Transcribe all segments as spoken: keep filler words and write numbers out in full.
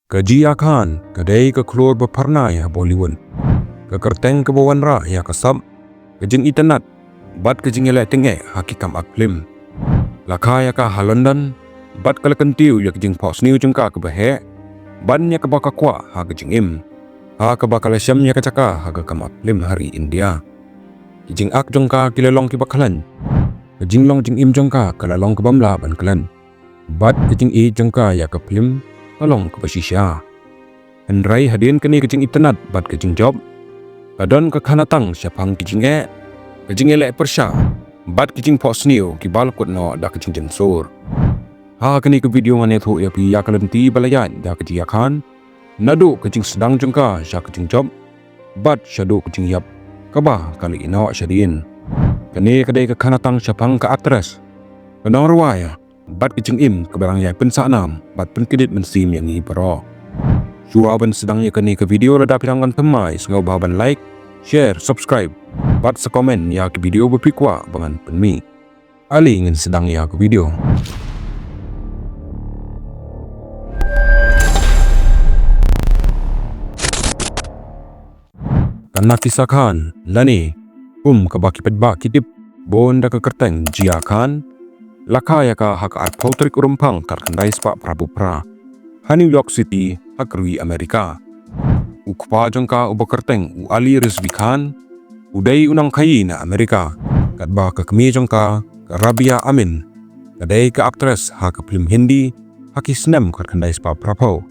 Ka Jia Khan ka dei ka khlur ba pharnai ha Bollywood. Ka kyrteng kaba wanrah ïa ka sap, ka jingitynnad bad ka jingïaleh tyngeh ha ki kam ak phlim. La kha ïa ka ha London bad ka la kyntiew ïa ka jingphohsniew jong ka kaba heh ban ïa kaba ka kwah ha ka jingim, ha kaba ka la shem ïa ka jaka ha ka kam ak phlim ha ri India. Ki jingak jong ka ki la long kiba khlaiñ. Ka jinglong jingim jong ka ka la long kaba mla ban khlaiñ. Bad ka jingïeit jong ka ïa ka phlim ka long kaba shisha. Hynrei hadien kane ka jingitynnad bad ka jingjop, ka don ka khanatang shaphang ki jingeh, ka jingïaleh pyrshah bad ki jingphohsniew kiba la kut noh da ka jingjynsur. Ha kane ka video ngan ïathuh ïa phi ïa ka lynti ba la ïaid da ka Jia Khan, naduh ka jingsdang jong ka sha ka jingjop bad shaduh ka jingïap kaba ka la ïehnoh shadien. Kane ka dei ka khanatang shaphang ka actress, ka nongrwai bad ka jingim kaba dang ïai pynsah nam bad pynkynit mynsiem ïa ngi baroh. Shuwa ban sdang ïa kane ka video, lada phi dang wan thymmai, sngewbha ban like, share, subscribe bad sa comment ïa ka video ba phi kwah ba ngan pynmih. Ale ngin sdang ïa ka video. Ka Nafisa Khan, lane kum kaba ki paidbah ki tip bun da ka kyrteng Jia Khan, la kha ïa ka ha ka arphew tarik u Rymphang khatkhyndai spah phraphew phra ha New York City ha ka ri Amerika. U kpa jong ka uba kyrteng u Ali Rizvi Khan u dei u nongkhaïi na Amerika, katba ka kmie jong ka, ka Rabia Amin, ka dei ka actress ha ka phlim Hindi ha ki snem khatkhyndai spah phraphew.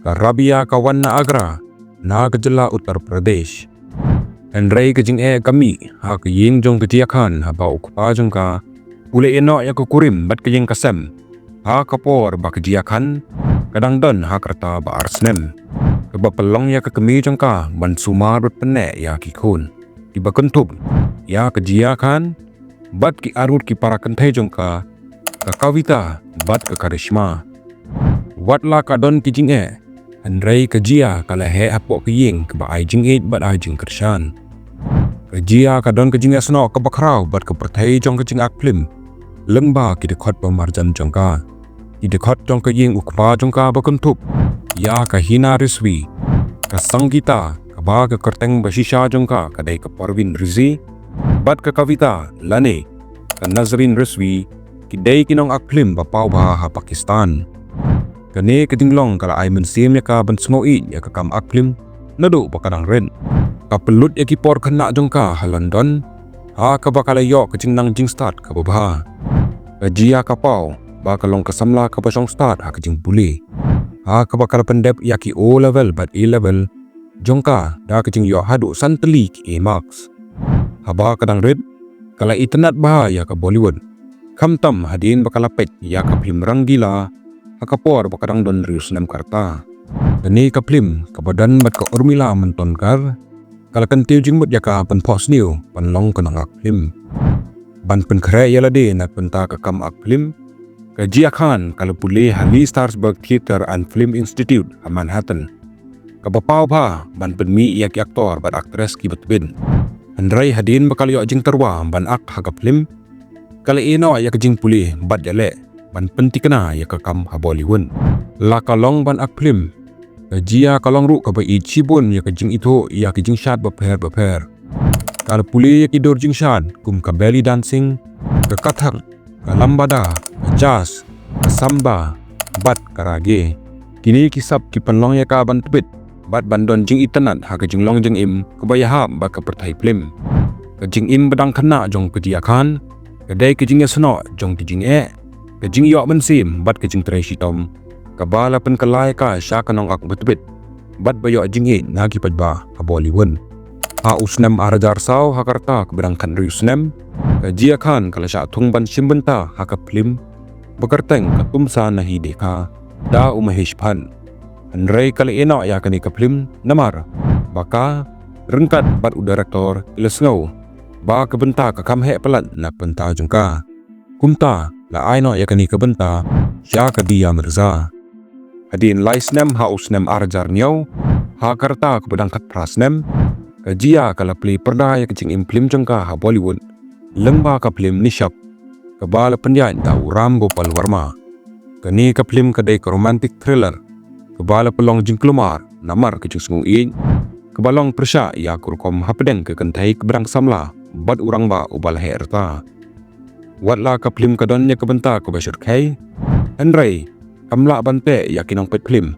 Ka Rabia ka wan na Agra, na ka jylla Uttar Pradesh. Hynrei ka jingeh ka mih ha ka ïing jong ka Jia Khan haba u kpa jong ka u la ïehnoh ïa ka kurim bad ka ïing ka sem ha ka por ba ka Jia Khan ka dang don ha ka rta ba ar snem, kaba pynlong ïa ka kmie jong ka ban sumar bad pynneh ïa ki khun kiba kynthup ïa ka Jia Khan bad ki arngut ki para kynthei jong ka, ka Kavita bad ka Karishma. Wat la ka don ki jingeh, hynrei ka Jia ka la heh hapoh ka ïing kaba ai jingïeit bad ai jingkyrshan. Ka Jia ka don ka jingïasnoh kaba khraw bad ka pyrthei jong ka jingak phlim lyngba ki dkhot ba marjan jong ka. Ki dkhot jong ka ïing u kpa jong ka ba kynthup ïa ka Hina Rizvi, ka Sangeeta, kaba ka kyrteng ba shisha jong ka ka dei ka Parveen Rizvi, bad ka Kavita lane ka Nazreen Rizvi, ki dei ki nongak phlim ba paw bha ha Pakistan. Kane ka jinglong ka la ai mynsiem ïa ka ban sngew ïeit ïa ka kam ak phlim naduh ba ka dang rit. Ka pynlut ïa ki por khynnah jong ka ha London, ha kaba ka la ïoh ka jingnang jingstad kaba bha. Ka Jia ka paw ba ka long ka samla kaba shong stad ha ka jingpule, ha kaba ka la pyndep ïa ki O level bad A level jong ka da ka jingïoh haduh san tylli ki A marks. Haba ka dang rit, ka la itynnad bha ïa ka Bollywood, khamtam hadien ba ka la peit ïa ka phlim Rangila ha ka por ba ka dang don hynriew snem ka rta. Kane ka phlim kaba don bad ka Urmila Matondkar, ka la kyntiew jingmut ïa ka ban phohsniew ban long ka nongak phlim. Ban pynkhreh ïa lade na ka bynta ka kam ak phlim, ka Jia Khan ka la pule ha Lee Strasberg Theatre and Film Institute ha Manhattan, kaba paw bha ban pynmih ïa ki aktor bad aktres kiba tbit. Hynrei hadien ba ka la ïoh jingtyrwa ban ak ha ka phlim, ka la ïehnoh ïa ka jingpule bad ïaleh ban pynthikna ïa ka kam ha Bollywood. La ka long ban ak phlim, ka Jia ka long ruh kaba ïeit shibun ïa ka jingithuh ïa ka jingshad bapher bapher. Ka la pule ïa ki dur jingshad kum ka belly dancing, ka Kathak, ka Lambada, ka Jazz, ka Samba bad ka Reggae. Kine ki sap ki pynlong ïa ka ban tbit bad ban don jingitynnad ha ka jinglong jingim kaba ïahap bad ka pyrthei phlim. Ka jingim ba dang khynnah jong ka Jia Khan ka dei ka jingïasnoh jong ka jingeh, ka jingïoh mynsiem bad ka jingtrei shitom, kaba la pynkylla ïa ka sha ka nongak ba tbit bad ba ïoh jingïeit na ki paidbah ha Bollywood. Ha u snem ar hajar saw, ha ka rta kaba dang khathynriew snem, ka Jia Khan ka la shah thung ban shim bynta ha ka phlim ba kyrteng ka Tumsa Nahi Dekha da u Mahesh Bhatt. Hynrei ka la ïehnoh ïa kane ka phlim namar ba ka ryngkat bad u director ki la sngew ba ka bynta ka kham heh palat na ka bynta jong ka. Kumta la ai noh ïa kane ka bynta sha ka Diya Mirza. Hadien lai snem, ha u snem ar hajar hynñiew, ha ka rta kaba dang khatphra snem, ka Jia ka la plie pyrda ïa ka jingim phlim jong ka ha Bollywood lyngba ka phlim Nishab, kaba la pynïaid da u Ram Gopal Varma. Kane ka phlim ka dei ka romantic thriller ba la pynlong jingkulmar namar ka jingsngew ïeit kaba long pyrshah ïa ka rukom hapdeng ka kynthei kaba dang samla bad u rangbah uba la heh rta. Wat la ka phlim ka don ïa ka bynta kaba shyrkhei, hynrei kam lah ban teh ïa ki nongpeit phlim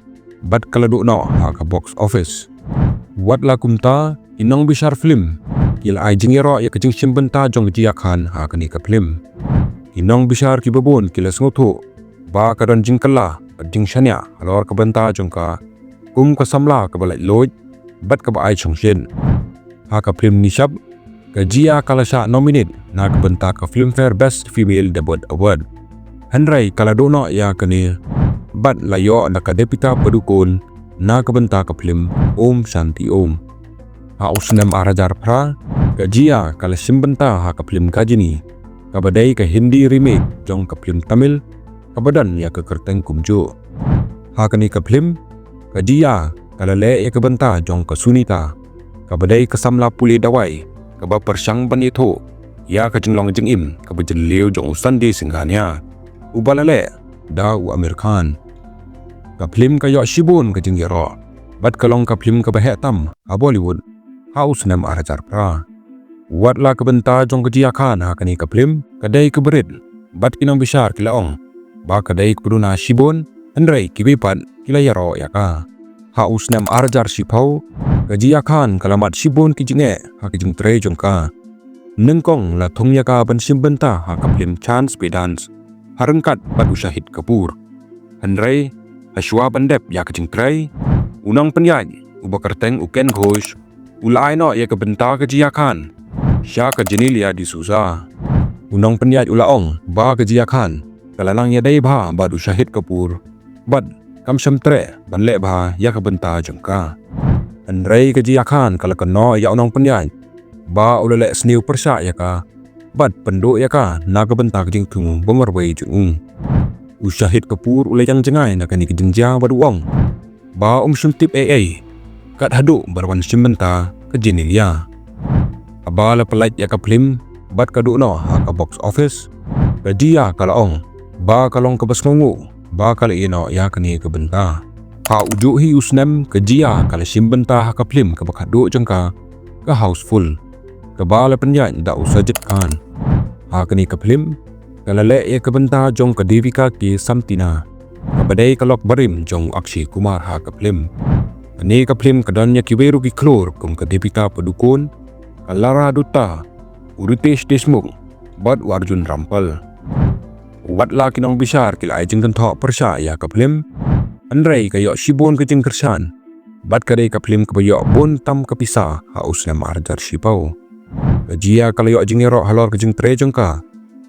bad ka la duh noh ha ka box office. Wat la kumta, ki nongbishar phlim ki la ai jingïaroh ïa ka jingshim bynta jong ka Jiya Khan ha kane ka phlim. Ki nongbishar kiba bun ki la sngewthuh ba ka don jingkylla bad jingshaniah halor ka bynta jong ka kum ka samla kaba laitluid bad kaba ai shongshit. Ha ka phlim Nishab, ka Jiya ka la shah nominate na ka bynta ka Filmfare Best Female Debut Award. Hynrei ka la duh noh ïa kane bad la ïoh na ka Deepika Padukone na ka bynta ka phlim Om Shanti Om. Ha u snem ar hajar phra, ka Jiya ka la shim bynta ha ka phlim Ghajini, kaba dei ka Hindi remake jong ka phlim Tamil kaba don ïa ka kyrteng kumjuh. Ha kane ka phlim, ka Jiya ka la leh ïa ka bynta jong ka Sunita, kaba dei ka samla pule dawai kaba pyrshang ban ïathuh ïa ka jinglong jingim kaba jylliew jong u Sanjay Singhania, uba la leh da u Aamir Khan. Ka phlim ka ïoh shibun ka jingïaroh bad ka long ka phlim kaba heh tam ha Bollywood ha u snem ar hajar phra. Wat la ka bynta jong ka Jiya Khan ha kane ka phlim ka dei kaba rit bad ki nongbishar ki la ong ba ka dei kaba duna shibun, hynrei kiwei pat ki la ïaroh ïa ka. Ha u snem ar hajar shiphew, ka Jiya Khan ka la mad shibun ki jingeh ha ka jingtrei jong ka. Nyngkong la thung ïa ka ban shim bynta ha ka phlim Chance Pe Dance ha ryngkat bad u Shahid Kapoor. Hynrei hashwa ban dep ïa ka jingtrei, u nongpynïaid uba kyrteng u Ken Ghosh u la ai noh ïa ka bynta ka Jiya Khan sha ka Genelia D'Souza. U nongpynïaid u la ong ba ka Jiya Khan ka la nang ïadei bha bad u Shahid Kapoor bad kam shym treh ban leh bha ïa ka bynta jong ka. Hynrei ka Jiya Khan ka la kynnoh ïa u nongpynïaid ba u la leh sniew pyrshah ïa ka bad pynduh ïa ka na ka bynta ka jingthmu ba marwei jong u. U Shahid Kapoor u la ïeng jngai na kane ka jingjia bad u ong ba um shym tip ei ei kat haduh ba la wan shim bynta ka Genelia. Haba la pynlait ïa ka phlim bad ka duh noh ha ka box office, ka Jiya ka la ong ba ka long kaba sngewnguh ba ka la ïeh noh ïa kane ka bynta. Ha u juh hi u snem, ka Jiya ka la shim bynta ha ka phlim kaba khatduh jong ka, ka Housefull, kaba la pynïaid da u Sajid Khan. Ha kane ka phlim ka la leh ïa ka bynta jong ka Devika K. Samtina, kaba dei ka lok barim jong u Akshay Kumar ha ka phlim. Kane ka phlim ka don ïa kiwei ruh ki khlur kum ka Deepika Padukone, ka Lara Dutta, u Ritesh Deshmukh bad u Arjun Rampal. Wat la ki nongbishar ki la ai jingkynthoh pyrshah ïa ka phlim, hynrei ka ïoh shibun ka jingkyrshan bad ka dei ka phlim kaba ïoh bun tam ka pisa ha u snem ar hajar shiphew. Ka Jiya ka la ïoh jingïaroh halor ka jingtrei jong ka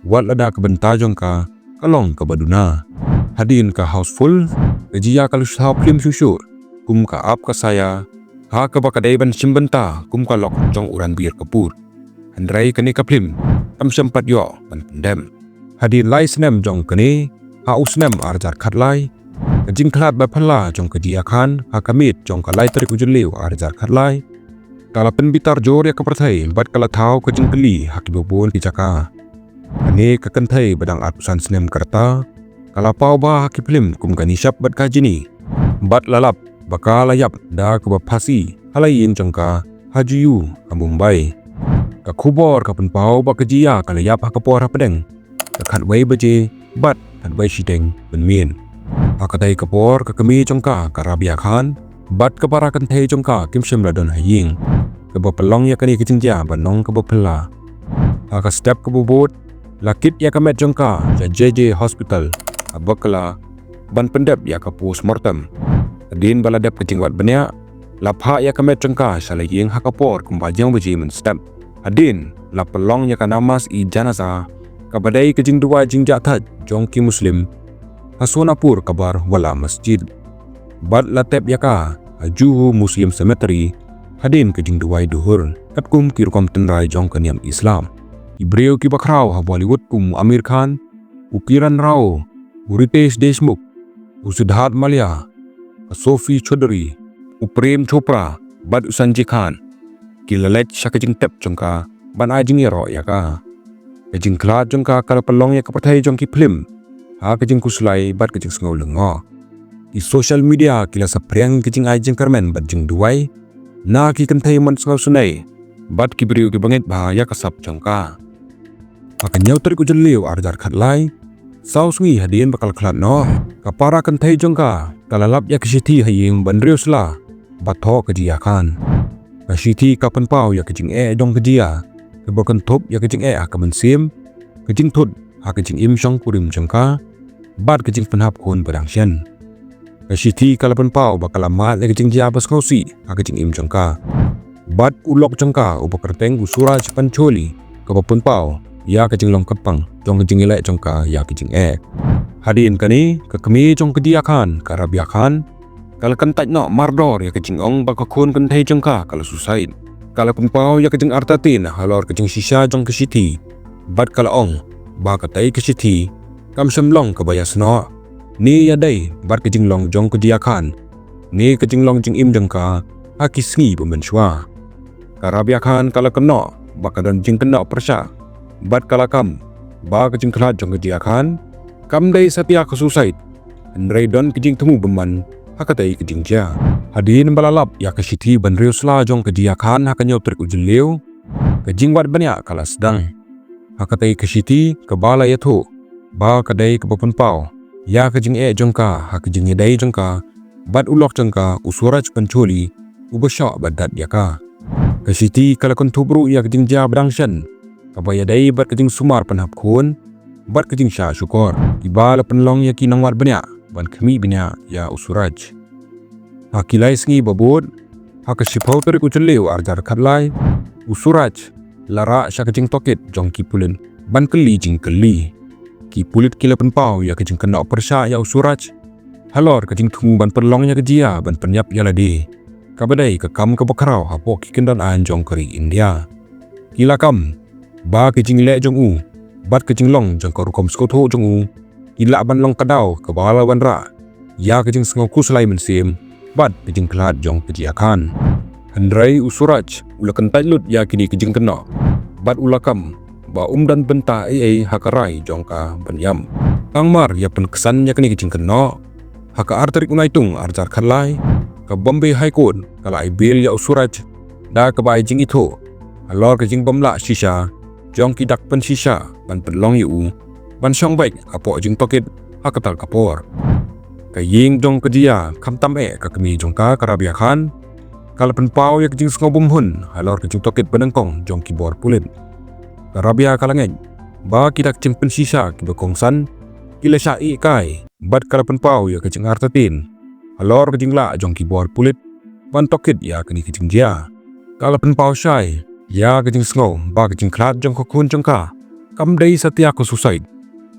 wat lada ka bynta jong ka ka long kaba duna. Hadien ka Housefull, ka Jiya ka la shu thaw phlim shuh shuh kum ka Aap Ka Saaye, ha kaba ka dei ban shim bynta kum ka lok jong u Ranbir Kapoor. Hynrei kane ka phlim kam shym pat ïoh ban pyndep. Hadien lai snem jong kane, ha u snem ar hajar khatlai, ka jingkhlad ba phylla jong ka Jiya Khan ha ka miet jong ka lai tarik u Jylliew ar hajar khatlai ka la pynbitar jur ïa ka pyrthei bad ka la thaw ka jingkylli ha kiba bun ki jaka. Kane ka kynthei ba dang arphew san snem ka rta ka la paw bha ha ki phlim kum ka Nishab bad ka Ghajini bad la lap ba ka la ïap da kaba phasi ha la ïing jong ka ha Juhu ha Mumbai. Ka khubor ka pynpaw ba ka Jiya ka la ïap ha ka por hapdeng ka khatwei baje bad khatwei shiteng mynmiet. Ha katei ka por ka kmie jong ka, ka Rabia Khan bad ka para kynthei jong ka kim shym la don ha ïing, kaba pynlong ïa kane ka jingjia ban long kaba phylla. Ha ka step kaba bud, la kit ïa ka met jong ka sha J J Hospital ha Bakla ban pyndep ïa ka post mortem. Hadien ba la dep ka jingwad bniah, la phah ïa ka met jong ka sha la ïing ha ka por kumba jiang baje mynstep. Hadien la pynlong ïa ka namaz-e-janaza, kaba dei ka jingduwai jingjahthait jong ki Muslim ha Sonapur Kabbarwala Masjid. Bad la tep ïa ka ha Juhu Muslim Cemetery hadien ka jingduwai duhur, katkum ki rukom tynrai jong ka niam Islam. Ki briew kiba khraw ha Bollywood kum u Aamir Khan, u Kiran Rao, u Ritesh Deshmukh, u Sidharth Malhotra, ka Sophie Choudhury, u Prem Chopra bad u Sanjay Khan ki la leit sha ka jingtep jong ka ban ai jingïaroh ïa ka. Ka jingkhlad jong ka ka la pynlong ïa ka pyrthei jong ki phlim ha ka jingkhuslai bad ka jingsngew lyngngoh. Ki social media ki la saphriang ki jingai jingkyrmen bad jingduwai na ki kynthei mynsngew snei bad ki briew kiba ngeit bha ïa ka sap jong ka. Ha ka hynñiew tarik u Jylliew arhajar khatlai, saw sngi hadien ba ka la khlad noh, ka para kynthei jong ka ka la lap ïa ka shithi ha ïing ban riewsla bad thoh ka jingïakhan. Ka shithi ka pynpaw ïa ka jingeh jong ka jia, kaba kynthup ïa ka jingeh ha ka mynsiem, ka jingthut ha ka jingim shongkurim jong ka bad ka jingpynhap khun ba dang shen. Ka shithi ka la pynpaw ba ka la mad ïa ka jingjia ba sngewsih ha ka jingim jong ka bad u lok jong ka uba kyrteng u Suraj Pancholi, kaba pynpaw ïa ka jinglong kyrpang jong ka jingïaleh jong ka ïa ka jingeh. Hadien kane, ka kmie jong ka jingïakhan, ka Rabia Khan, ka la kyntait noh mardor ïa ka jingong ba ka khun kynthei jong ka ka la suicide. Ka la pynpaw ïa ka jingartatien halor ka jingshisha jong ka shithi bad ka la ong ba katei ka shithi kam shym long kaba ïasnoh ne ïadei bad ka jinglong jong ka jingïakhan ne ka jinglong jingim jong ka ha ki sngi ba mynshuwa. Ka Rabia Khan ka la kynnoh ba ka don jingkynnoh pyrshah bad ka la kam ba ka jingkhlad jong ka jingïakhan kam dei satia ka suicide, hynrei don ka jingthmu bymman ha katei ka jingjia. Hadien ba la lap ïa ka shithi ban riewsla jong ka jingïakhan ha ka hynñiew tarik u Jylliew, ka jingwad bniah ka la sdang. Ha katei ka shithi kaba la ïathuh ba ka dei kaba pynpaw ïa ka jingeh jong ka ha ka jingïadei jong ka bad u lok jong ka u Suraj Pancholi, uba shoh bad dat ïa ka. Ka shithi ka la kynthup ruh ïa ka jingjia ba dang shen kaba ïadei bad ka jingsumar pynhap khun bad ka jingshah shukor, kiba la pynlong ïa ki nongwad bniah ban khmih bniah ïa u Suraj. Ha ki lai sngi ba bud, ha ka shiphew tarik u Jylliew arhajar khatlai, u Suraj la rah sha ka jingtohkit jong ki pulit ban kylli jingkylli. Ki pulit ki la pynpaw ïa ka jingkynnoh pyrshah ïa u Suraj halor ka jingthmu ban pynlong ïa ka jia ban pynïap ïa lade, kaba dei ka kam kaba khraw hapoh ki kyndon aiñ jong ka ri India. Ki la kam ba ka jingleh jong u bad ka jinglong jong ka rukom sngewthuh jong u ki lah ban long ka daw kaba la wanrah ïa ka jingsngew khuslai mynsiem bad ka jingkhlad jong ka jingïakhan. Hynrei u Suraj u la kyntait lut ïa kine ki jingkynnoh bad u la kam ba um don bynta ei ei ha ka rai jong ka ban ïam. Tang mar ïa pynksan ïa kine ki jingkynnoh, ha ka ar tarik u Naitung arhajar khatlai, ka Bombay High Court ka la ai bail ïa u Suraj da kaba ai jingithuh halor ka jingbym lah shisha jong ki dak pynshisha ban pynlong ïa u ban shong beit hapoh jingtohkit ha kata ka por. Ka ïing jong ka jia, khamtam eh ka kmie jong ka, ka Rabia Khan, ka la pynpaw ïa ka jingsngew bymhun halor ka jingtohkit banyngkong jong ki bor pulit. Ka Rabia ka la ngeit ba ki dak jingpynshisha kiba kongsan ki la shah ïeh kai bad ka la pynpaw ïa ka jingartatien halor ka jinglah jong ki bor pulit ban tohkit ïa kane ka jingjia. Ka la pynpaw shai ïa ka jingsngew ba ka jingkhlad jong ka khun jong ka kam dei satia ka suicide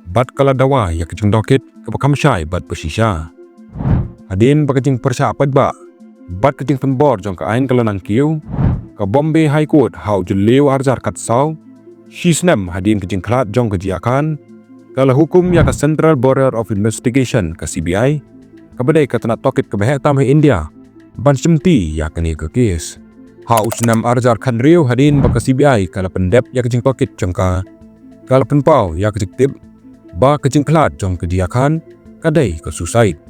bad ka la dawa ïa ka jingtohkit kaba kham shai bad ba shisha. Hadien ba ka jingpyrshah paidbah bad ka jingpynbor jong ka aiñ ka la nangkiew, ka Bombay High Court ha u Jylliew arhajar khatsaw, shi snem hadien ka jingkhlad jong ka jingïakhan, ka la hukum ïa ka Central Bureau of Investigation, ka C B I, kaba dei ka tnat tohkit kaba heh tam ha India, ban shimti ïa kane ka kes. Ha u snem arhajar khathynriew, hadien ba ka C B I ka la pyndep ïa ka jingtohkit jong ka, ka la pynpaw ïa ka jingtip ba ka jingkhlad jong ka jingïakhan ka dei ka suicide.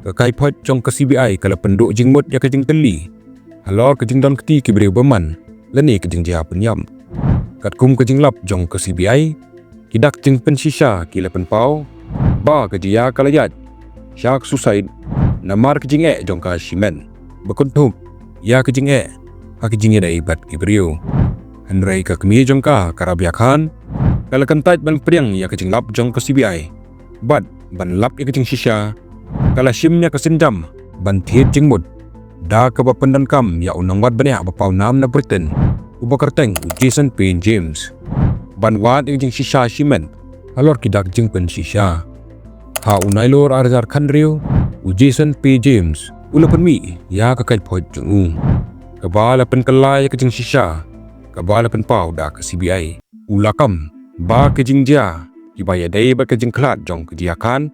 Ka kaiphod jong ka C B I ka la pynduh jingmut ïa ka jingkylli halor ka jingdon kti ki briew bymman lane ka jingjia pynïap. Katkum ka jinglap jong ka C B I, ki dak jingpynshisha ki la pynpaw ba ka jia ka la ïaid sha ka suicide namar ka jingeh jong ka shimet ba kynthup ïa ka jingeh ha ka jingïadei bad ki briew. Hynrei ka kmie jong ka, ka Rabia Khan, ka la kyntait ban pdiang ïa ka jinglap jong ka C B I bad ban lap ïa ka jingshisha. Ka la shim ïa ka sienjam ban thied jingmut da kaba pyndonkam ïa u nongwad bniah ba paw nam na Britain, uba kyrteng u Jason P James, ban wad ïa ka jingshisha shimet halor ki dak jingpynshisha. Ha u Nailur arhajar khathynriew, u Jason P James u la pynmih ïa ka kaiphod jong u, kaba la pynkylla ïa ka jingshisha kaba la pynpaw da ka C B I. U la kam ba ka jingjia kiba ïadei bad ka jingkhlad jong ka jingïakhan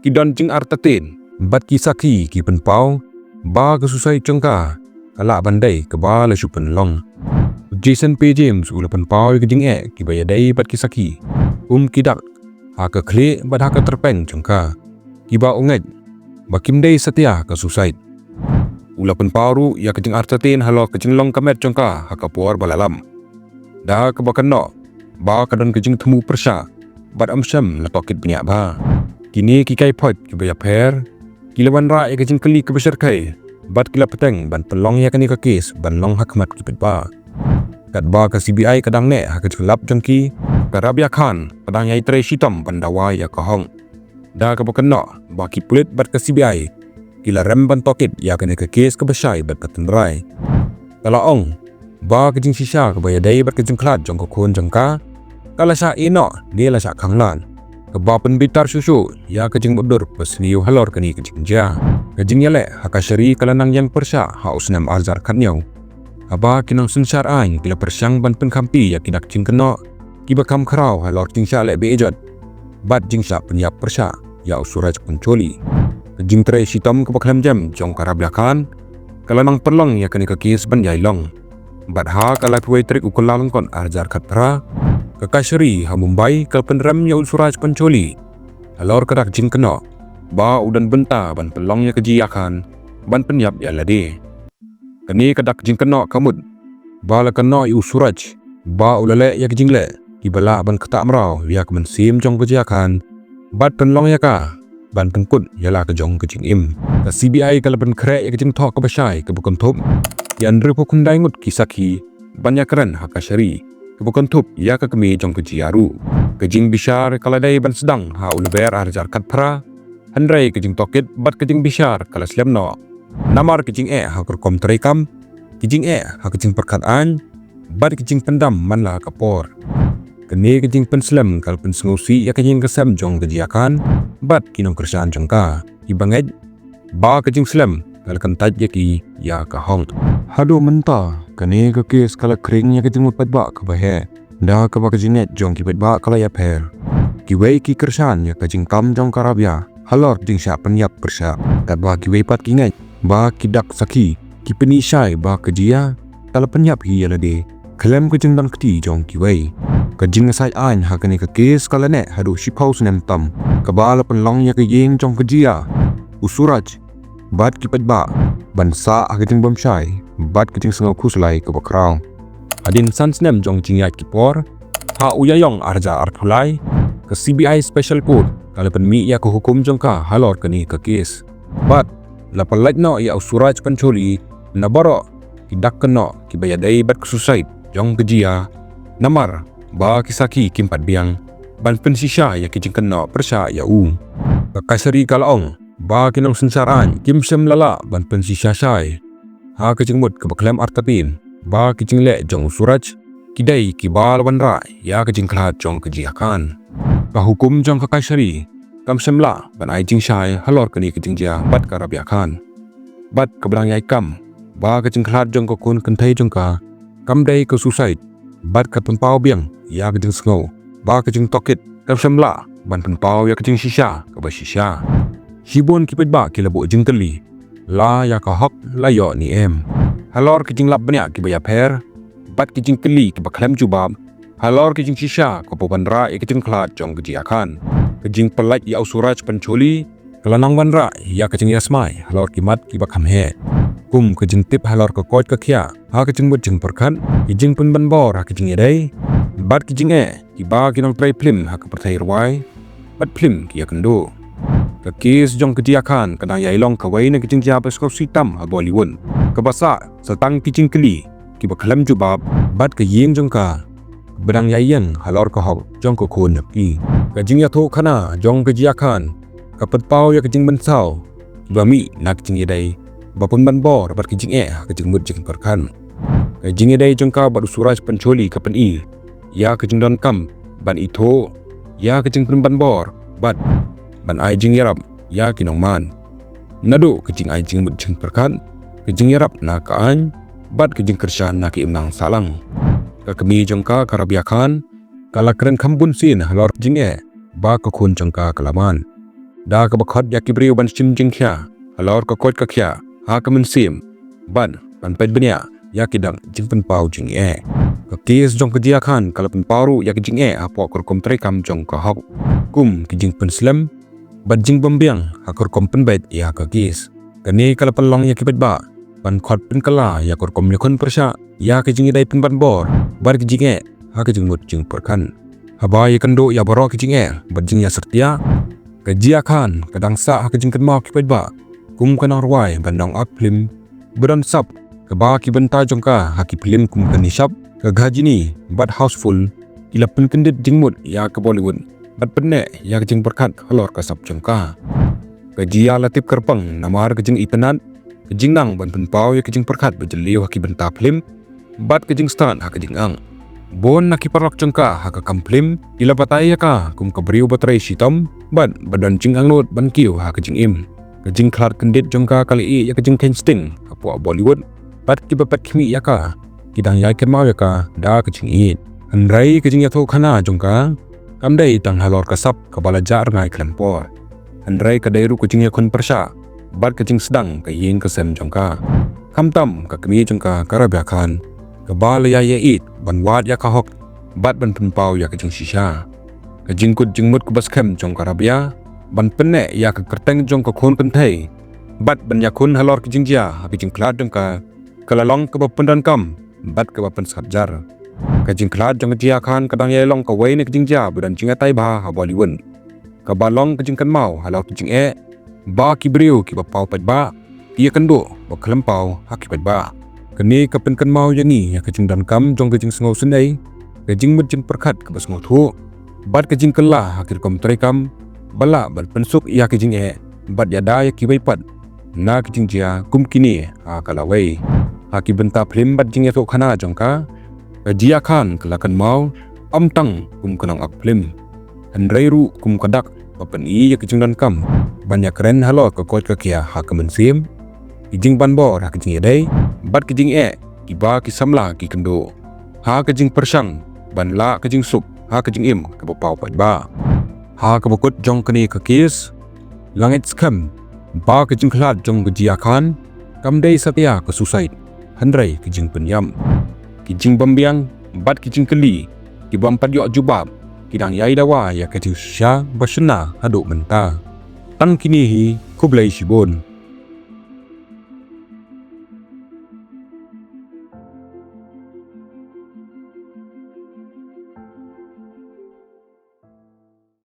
ki don jingartatien bad ki sakhi ki pynpaw ba ka suicide jong ka ka lah ban dei kaba la shu pynlong. U Jason P James u la pynpaw ïa ka jingeh kiba ïadei bad ki sakhi, kum ki dak ha ka khlieh bad ha ka tyrpeng jong ka, kiba u ngeit ba kim dei satia ka suicide. U la pynpaw ruh ïa ka jingartatien halor ka jinglong ka met jong ka ha ka por ba la lap, da kaba kynnoh ba ka don ka jingthmu pyrshah bad ym shym la tohkit bniah bha. Kine ki kai phoit kiba ïapher ki la wanrah ïa ka jingkylli kaba shyrkhei bad ki la bteng ban pynlong ïa kane ka kes ban long ha khmat ki paidbah. Katba ka C B I ka dang neh ha ka jinglap jong ki, ka Rabia Khan ka dang ïai trei shitom ban dawa ïa ka hok, da kaba kynnoh ba ki pulit bad ka C B I ki la rem ban tohkit ïa kane ka kes kaba shai bad ka tynrai. Ka la ong ba ka jingshisha kaba ïadei bad ka jingkhlad jong ka khun jong ka, ka la shah ïehnoh ne la shah khanglad, kaba pynbitar shuh shuh ïa ka jingmutdur basniew halor kane ka jingjia. Ka jingïaleh ha kashari ka la nang ïeng pyrshah ha u snem ar hajar khathynñiew, haba ki nongsynshar aiñ ki la pyrshang ban pynkhamti ïa ki dak jingkynnoh kiba kham khraw halor jingshah leh bejot bad jingshah pynïap pyrshah ïa u Suraj Pancholi. Ka jingtrei shitom kaba khlem jem jong ka Rabia Khan ka la nang pynlong ïa kane ka kes ban ïai long, bad ha ka laiphew wei tarik u Kyllalyngkot ar hajar khatphra, ka kashari ha Mumbai ka la pynrem ïa u Suraj Pancholi halor ka dak jingkynnoh ba u don bynta ban pynlong ïa ka Jia Khan ban pynïap ïa lade. Kane ka dak jingkynnoh ka mut ba la kynnoh ïa u Suraj ba u la leh ïa ka jingleh kiba lah ban ktah mraw ïa ka mynsiem jong ka Jia Khan bad pynlong ïa ka ban pynkut ïa la ka jong ka jingim. Ka C B I ka la pynkhreh ïa ka jingthoh kaba shai kaba kynthup ïa hynriewphew khyndai ngut ki sakhi ban ïakren ha kashari, kaba kynthup ïa ka kmie jong ka Jia ruh. Ka jingbishar ka la dei ban sdang ha u Lber ar hajar khatphra, hynrei ka jingtohkit bad ka jingbishar ka la slem noh namar ka jingeh ha ka rukom treikam, ka jingeh ha ka jingpyrkhat aiñ bad ka jingpyndam man la ka por. Kane ka jingpynslem ka la pynsngewsih ïa ka ïing ka sem jong ka Jia Khan bad ki nongkyrshan jong ka, kiba ngeit ba ka jingslem ka la kyntait ïa ki ïa ka hok. Haduh mynta kane ka kes ka la khring ïa ka jingmut paidbah kaba heh, da kaba ka jingngeit jong ki paidbah ka la ïapher. Kiwei ki kyrshan ïa ka jingkam jong ka Rabia halor jingshah pynïap pyrshah, katba kiwei pat ki ngeit ba ki dak sakhi ki pyni shai ba ka Jia ka la pynïap hi ïa lade khlem ka jingdon kti jong kiwei. Ka jingïasaid aiñ ha kane ka kes ka la neh haduh shiphew snem tam, kaba la pynlong ïa ka ïing jong ka Jia, u Suraj bad ki paidbah ban sah ha ka jingbymshai bad ka jingsngew khuslai kaba khraw. Hadien san snem jong jingïaid ki por, ha u Ïaïong ar hajar arphew lai, ka C B I Special Court ka la pynmih ïa ka hukum jong ka halor kane ka kes bad la pyllait noh ïa u Suraj Pancholi na baroh ki dak kynnoh kiba ïadei bad ka suicide jong ka Jia, namar ba ki sakhi kim pat biang ban pynshisha ïa ki jingkynnoh pyrshah ïa u. Ka kashari ka la ong ba ki nongsynshar aiñ kim shym la lah ban pynshisha shai ha ka jingmut kaba khlem artatien ba ki jingleh jong u Suraj ki dei kiba la wanrah ïa ka jingkhlad jong ka Jia Khan. Ka hukum jong ka kashari kam shym lah ban ai jingshai halor kane ka jingjia bad ka Rabia Khan, bad kaba dang ïai kam ba ka jingkhlad jong ka khun kynthei jong ka kam dei ka suicide, bad ka pynpaw biang ïa ka jingsngew ba ka jingtohkit kam shym lah ban pynpaw ïa ka jingshisha kaba shisha. Shibun ki paidbah ki la buh jingkylli, la ïa ka hok la ïoh ne em halor ki jinglap bniah kiba ïapher bad ki jingkylli kiba khlem jubab halor ki jingshisha kaba wanrah ïa ka jingkhlad jong ka Jia Khan. Ka jingpyllait ïa u Suraj Pancholi ka la nang wanrah ïa ka jingïasmai halor ki mat kiba kham heh, kum ka jingtip halor ka koit ka khiah ha ka jingmut jingpyrkhat, ki jingpynban bor ha ka jingïadei bad ki jingeh kiba ki nongtrei phlim ha ka pyrthei rwai bad phlim ki ïakynduh. Ka kes jong ka Jia Khan ka dang ïai long kawei na ki jingjia ba sngewsih tam ha Bollywood, kaba sah sa tang ki jingkylli kiba khlem jubab bad ka ïing jong ka ba dang ïai ïeng halor ka hok jong ka khun jong ki. Ka jingïathuhkhana jong ka Jia Khan ka pynpaw ïa ka jingmynsaw kiba mih na ka jingïadei ba pynban bor bad ka jingeh ha ka jingmut jingpyrkhat. Ka jingïadei jong ka bad u Suraj Pancholi ka pyni ïa ka jingdonkam ban ithuh ïa ka jingpynban bor bad ban ai jingïarap ïa ki nongman, naduh ka jingai jingmut jingpyrkhat, ka jingïarap na ka aiñ bad ka jingkyrshan na ka imlang sahlang. Ka kmie jong ka, ka Rabia Khan, ka la kren kham bun sien halor ka jingeh ba ka khun jong ka ka la mad, da kaba khot ïa ki briew ban shim jingkhia halor ka koit ka khiah ha ka mynsiem bad ban peit bniah ïa ki dak jingpynpaw jingeh. Ka kes jong ka Jia Khan ka la pynpaw ruh ïa ka jingeh hapoh ka rukom treikam jong ka hok, kum ki jingpynslem bad jingbymbiang ha ka rukom pynbeit ïa ka kes. Kane ka la pynlong ïa ki paidbah ban khot pynkylla ïa ka rukom ïakhun pyrshah ïa ka jingïadei pynban bor bad ka jingeh ha ka jingmut jingpyrkhat. Haba ïakynduh ïa baroh ki jingeh bad jingïasyrtia, ka Jia Khan ka dang sah ha ka jingkynmaw ki paidbah kum ka nongrwai bad nongap phlim ba don sap, kaba ki bynta jong ka ha ki phlim kum ka Nishaab, ka Ghajini bad Housefull ki la pynkyndit jingmut ïa ka Bollywood bad pynneh ïa ka jingpyrkhat halor ka sap jong ka. Ka Jia la tip kyrpang namar ka jingitynnad, ka jingnang ban pynpaw ïa ka jingpyrkhat ba jylliew ha ki bynta phlim bad ka jingstad ha ka jingangnud. Bun na ki paralok jong ka ha ka kam phlim ki la batai ïa ka kum ka briew ba trei shitom bad ba don jingangnud ban kiew ha ka jingim. Ka jingkhlad kyndit jong ka ka la ïeh ïa ka jingkheiñ sting hapoh Bollywood bad kiba peit khmih ïa ka ki dang ïai kynmaw ïa ka da ka jingïeit. Hynrei ka jingïathuhkhana jong ka kam dei tang halor ka sap kaba la jah rngai khlem por, hynrei ka dei ruh ka jingïakhun pyrshah bad ka jingsdang ka ïing ka sem jong ka. Khamtam ka kmie jong ka, ka Rabia Khan, kaba la ïai ïeit ban wad ïa ka hok bad ban pynpaw ïa ka jingshisha. Ka jingkut jingmut kaba skhem jong ka Rabia ban pynneh ïa ka kyrteng jong ka khun kynthei bad ban ïakhun halor ka jingjia ha ka jingkhlad jong ka, ka la long kaba pyndonkam bad kaba pynsngap jar. Ka jingkhlad jong ka Jia Khan ka dang ïai long kawei na ka jingjia ba don jingïatai bha ha Bollywood, kaba long ka jingkynmaw halor ka jingeh ba ki briew kiba paw paidbah ki ïakynduh ba khlem paw ha ki paidbah. Kane ka pynkynmaw ïa ngi ïa ka jingdonkam jong ka jingsngewsynei, ka jingmut jingpyrkhat kaba sngewthuh bad ka jingkylla ha ki rukom treikam ba lah ban pynsuk ïa ka jingeh bad ïada ïa kiwei pat na ka jingjia kum kine ha ka lawei. Ha ki bynta phlim bad jingïathuhkhana jong ka, ka Jia Khan ka la kynmaw ym tang kum ka nongap phlim, hynrei ruh kum ka dak ba pyni ïa ka jingdonkam ban ïakren halor ka koit ka khiah ha ka mynsiem, ki jingbanbor ha ka jingïadei bad ki jingeh kiba ki samla ki kynduh, ha ka jingpyrshang ban lah ka jingsuk ha ka jingim kaba paw paidbah. Ha kaba kut jong kane ka kes, la ngeit skhem ba ka jingkhlad jong ka Jia Khan kam dei satia ka suicide, hynrei ka jingpynïap. Ki jingbymbiang bad ki jingkylli ki bym pat ïoh jubab ki dang ïai dawa ïa ka jingshisha ba shynna haduh mynta. Tang kine hi, khublei shibun.